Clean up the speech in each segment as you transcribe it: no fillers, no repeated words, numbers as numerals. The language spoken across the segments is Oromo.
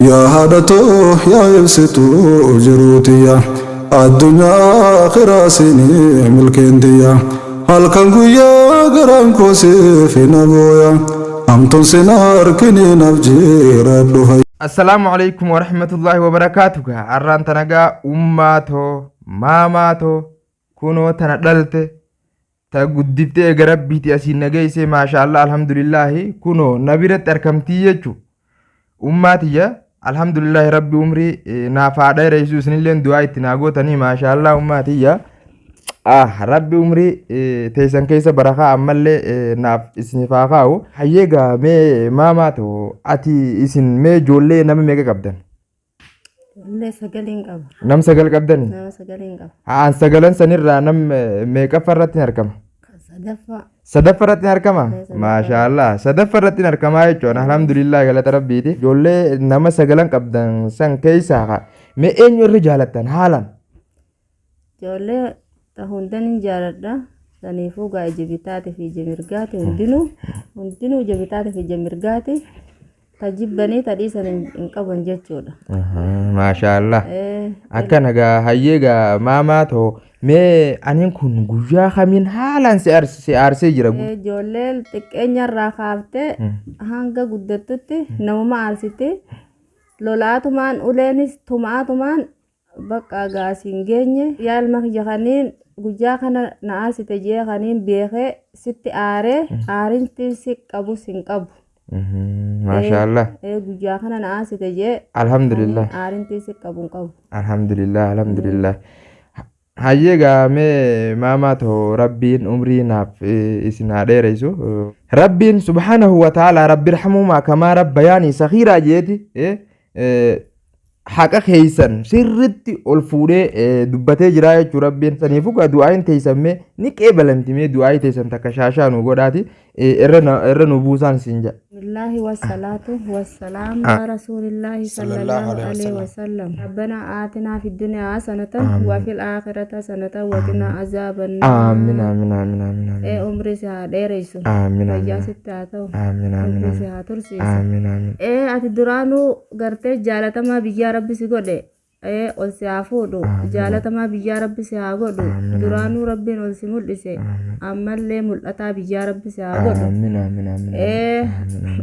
Yaa haadha too yaa ibsituu jiruu tiyya Addunyaa akhiraa siinii milkiin tiyya Halkan guyyaa garaan koo siif na booya Hamtuun sin arkinii naaf jiraadhu fayya. Assalaamu alaikum warahmatullahi wabarakaatu gaa arraan tana gaa ummaa too maamaa too kunoo tana dhalte ta guddiftee eega rabbiiti asiin na geessee maashaallah alhamdulillaahi kunoo na biratti arkamtii jechu ummaa tiyya alhamdulillaahi rabbi umrii naaf haa dheeressu isinilleen du'aa itti naa gootanii maashaallah ummaa tiyya ah rabbi umrii teessan keessa barakaa ammallee naaf isiniif haa kaa'u hayyee gaa mee maamaa too ati isin mee ijoollee nama meeqa qabdan Ijoollee sagaleen qaba. Nam sagal qabdani? Nama sagaleen qaba. Haan sagalan sanirraa nam meeqaffa irratti hin argama? Kan sadaffaa. Sadaffa irratti hin argama? Sadaffa. Maashaallah. Sadaffa irratti hin argamaa jechuudha. Alhamdulillah galata rabbiiti. Ijoollee nama sagalan qabdan san keessaa haa mee eenyu irra jaalattan haalaan? Ijoollee ta hundan hin jaaladha. Saniifuu gaa ija bitaatii fi ija mirgaati hundinuu hundinuu ija bitaatii fi ija mirgaati. Ta jibbanii ta dhiisan hin qaban jechuudha. Maashaallah. Akkana gaa hayyee gaa maamaa too mee aniin kun guyyaa kamiin haalaan si si aarsee jira. Ijoolleen xiqqeenyarraa kaaftee hanga guddattutti namuma aarsiti. Lolaatumaan uleenis tumaatumaan Baqqaa gaa siin geenye. Yaa ilma kiyya kaniin guyyaa kana na aarsite jee kaniin beekee sitti aaree aarintiin si qabus hin qabu. Maashaallah. Ee guyyaa kana na aarsite jee Alhamdulillah. kaniin aarintiin si qabu hin qabu. Alhamdulillah alhamdulillah. Hayyee gaa mee maamaa too rabbiin umrii naaf isin haa dheereysu. Rabbiin subhaanahu wa ta'ala rabbi irhamuumaa kamaa rabbayaanii sakiiraa jeeti haqa keessan sirritti ol fuudhee dubbatee jira jechuu rabbiin. Saniifuu gaa du'aayin teessan mee ni qeebalamti mee du'aayii teessan takka shaashaa nu godhaati irra nu buusaan siin jedha. Bismillahi wassalaatu wassalaamu ala rasuulillahi sallallahu alaihi wasallam. Rabbana aatinaa fid dunyaa hasanatan wa fil aakhirati hasanatan wa qinaa azaaban Aamin aamin aamin aamin aamin. Ee umrii si haa dheereysu. Aamin Fayyaa aamin. sitti haa ta'u. Aamin aamin Rabbi si aamin. haa tursiisu. Aamin aamin. Ee ati duraanuu gartee jaalatamaa biyyaa rabbi si godhe Ee ol si haa fuudhu. Jaalatamaa biyyaa rabbi si haa godhu. Duraanuu rabbiin ol si mul'ise. Ammallee mul'ataa biyyaa rabbi si haa godhu. Aamin aamin aamin. Ee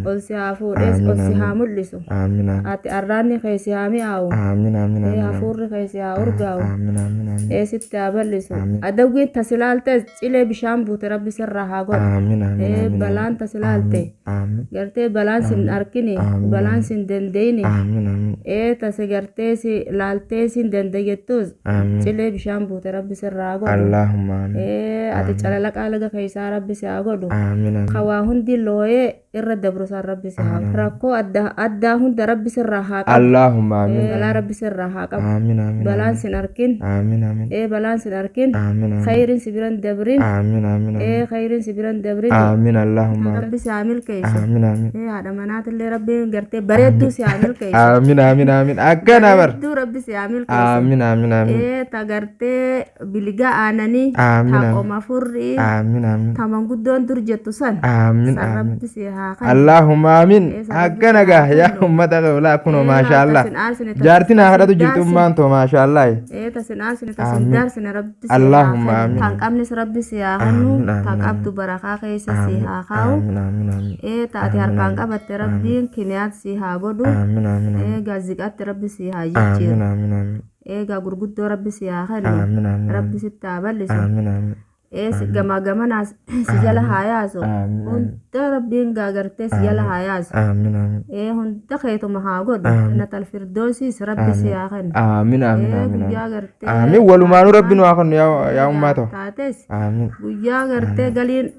ol si haa fuudhes ol si haa mul'isu. Aamin aamin. Ati arraanni kee si haa mi'aawu. Aamin aamin Ee aamin. hafuurri kee si haa urgaa'u. Aamin aamin aamin. Ee sitti haa bal'isu. Adawwiin ta si laaltes cilee bishaan buute rabbi sirraa haa godhu. Aamin aamin Ee aamin. balaan ta si laalte. Aamin Gartee balaan sin arkini Aamin, balaan aamin. sin dandeyini aamin aamin. ee tase gartee si laaltee sin dandeyettus Aamin. cilee bishaan buute rabbi sirraa haa godhu. Allahumma aamin. Ee ati calalaqaa laga keessaa rabbi si haa godhu. Aamin aamin. Ka waa hundi looyee irra dabru san rabbi si haa godhu. Rakkoo adda addaa hunda rabbi sirraa haa qabu. Allahumma aamin. Ee balaa rabbi sirraa haa qabu. Aamin aamin. Balaan sin arkin. Aamin aamin. Ee balaan sin arkin. Aamin aamin. Khayrin si biran dabrin. Aamin aamin Ee aamin. khayrin si biran dabrin. Aamin Allahumma aamin. Rabbi si haa milkeessu. Aamin aamin. Ee haadha manaatillee rabbiin gartee bareedduu si haa milkeessu. Aamin aamin aamin. Akkana bar. Bareedduu rabbi si haa milkeessu. Aamin aamin aamin. Ee ta gartee biligaa aananii. Aamin Ta aamin. qoma furrii. Aamin aamin. Ta manguddoon dur jettu san. Aamin San aamin. rabbi si haa kennu. Allahumma aamin. Ee san rabbi si Akkana haa gaa yaa kennu. ummata qawlaa kunoo Ee laal maashaallah. ta sin aarsine ta Jaartiin haa sin kadhatu jirti daarsine. ummaan too maashaallah. Ee ta sin aarsine ta sin Aamin. daarsine rabbi si haa Allahumma kennu. aamin. Tan qabnes rabbi si haa kennu. Aamin Ta aamin qabdu aamin. barakaa keessa si Aamin haa kaa'u. aamin aamin aamin. Ee ta ati Aamin harkaan aamin. qabatte Aamin rabbiin kiniyaat si haa godhu. aamin aamin Ee aamin. gaaziqaatti rabbi si haa Aamin jijjiiru. aamin aamin. Ee gaa gurguddoo rabbi si haa kennu. Aamin aamin Rabbi aamin. sitti haa bal'isu. Aamin aamin. Ee si gamaa gamanaas si jala haa yaasu. Aamin aamin. Hunda rabbiin gaa gartee si jala haa yaasu. Aamin aamin. Ee hunda keetuma haa godhu. Aamin. Jannatal firdoosiis rabbi si haa kennu. Aamin aamin Ee aamin guyyaa aamin. gartee Aamin walumaanuu rabbi nu haa kennu yaa yaa ummaa too. taates Aamin guyyaa gartee galiin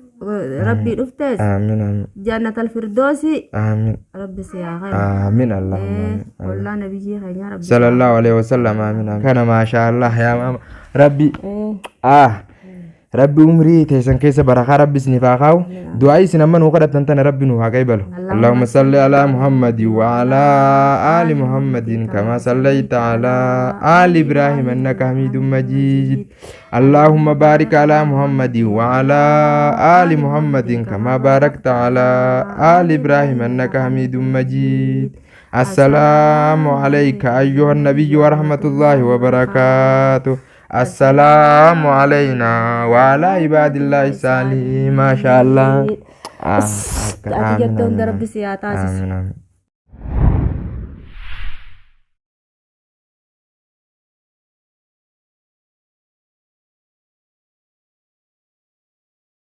rabbii dhuftes aamin aamin jannatal firdoosii aamin rabbi si haa kennu. aamin Allahumma Ee aamin. Aamin. ollaa nabiyyii keenyaa rabbi si haa Sallallahu alaihi wasallam aamin aamin. Kana maashaallah yaa maama rabbi Ee ah rabbi umrii teessan keessa barakaa rabbi isiniif haa kaa'u du'aa isin amma nuu kadhattan tana rabbi nuu haa qeebalu Allahumma salli ala Muhammadi wa ala ali Muhammadin kama sallaita ala ali Ibrahim innaka Hamidum Majid Allahumma barik ala Muhammadi wa ala ali Muhammadin kama barakta ala ali Ibrahim innaka Hamidum Majid. Assalaamu alayka ayyuhan nabiyyu wa rahmatullaahi wa barakaatuh. Assalaamu alaynaa wa alaa ibaadillaahi saalihiin. Maashaa Allah. Ati jette hunda Rabbi si haa taasisu. Amiin amiin.